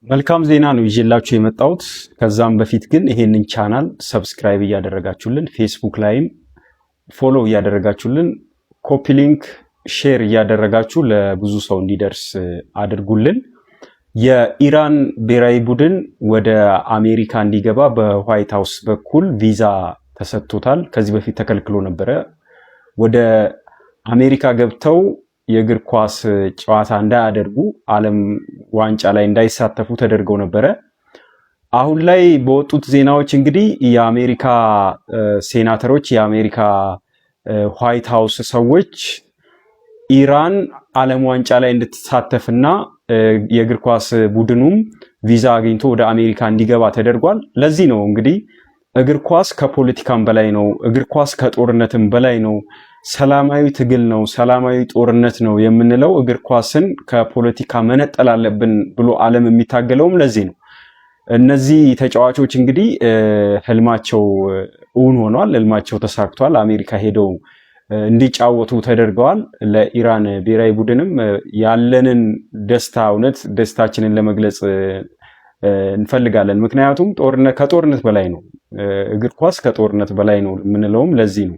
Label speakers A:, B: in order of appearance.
A: መልካም ዜና ነው ይዤላችሁ የመጣሁት። ከዛም በፊት ግን ይሄንን channel subscribe እያደረጋችሁልን፣ ፌስቡክ ላይም follow እያደረጋችሁልን፣ copy link share እያደረጋችሁ ለብዙ ሰው እንዲደርስ አድርጉልን። የኢራን ብሔራዊ ቡድን ወደ አሜሪካ እንዲገባ በዋይት ሀውስ በኩል ቪዛ ተሰጥቶታል። ከዚህ በፊት ተከልክሎ ነበረ። ወደ አሜሪካ ገብተው የእግር ኳስ ጨዋታ እንዳያደርጉ፣ ዓለም ዋንጫ ላይ እንዳይሳተፉ ተደርገው ነበረ። አሁን ላይ በወጡት ዜናዎች እንግዲህ የአሜሪካ ሴናተሮች፣ የአሜሪካ ዋይት ሀውስ ሰዎች ኢራን ዓለም ዋንጫ ላይ እንድትሳተፍና የእግር ኳስ ቡድኑም ቪዛ አግኝቶ ወደ አሜሪካ እንዲገባ ተደርጓል። ለዚህ ነው እንግዲህ እግር ኳስ ከፖለቲካም በላይ ነው፣ እግር ኳስ ከጦርነትም በላይ ነው፣ ሰላማዊ ትግል ነው፣ ሰላማዊ ጦርነት ነው የምንለው። እግር ኳስን ከፖለቲካ መነጠል አለብን ብሎ ዓለም የሚታገለውም ለዚህ ነው። እነዚህ ተጫዋቾች እንግዲህ ህልማቸው እውን ሆኗል፣ ህልማቸው ተሳክቷል። አሜሪካ ሄደው እንዲጫወቱ ተደርገዋል። ለኢራን ብሔራዊ ቡድንም ያለንን ደስታ፣ እውነት ደስታችንን ለመግለጽ እንፈልጋለን። ምክንያቱም ጦርነት ከጦርነት በላይ ነው፣ እግር ኳስ ከጦርነት በላይ ነው የምንለውም ለዚህ ነው።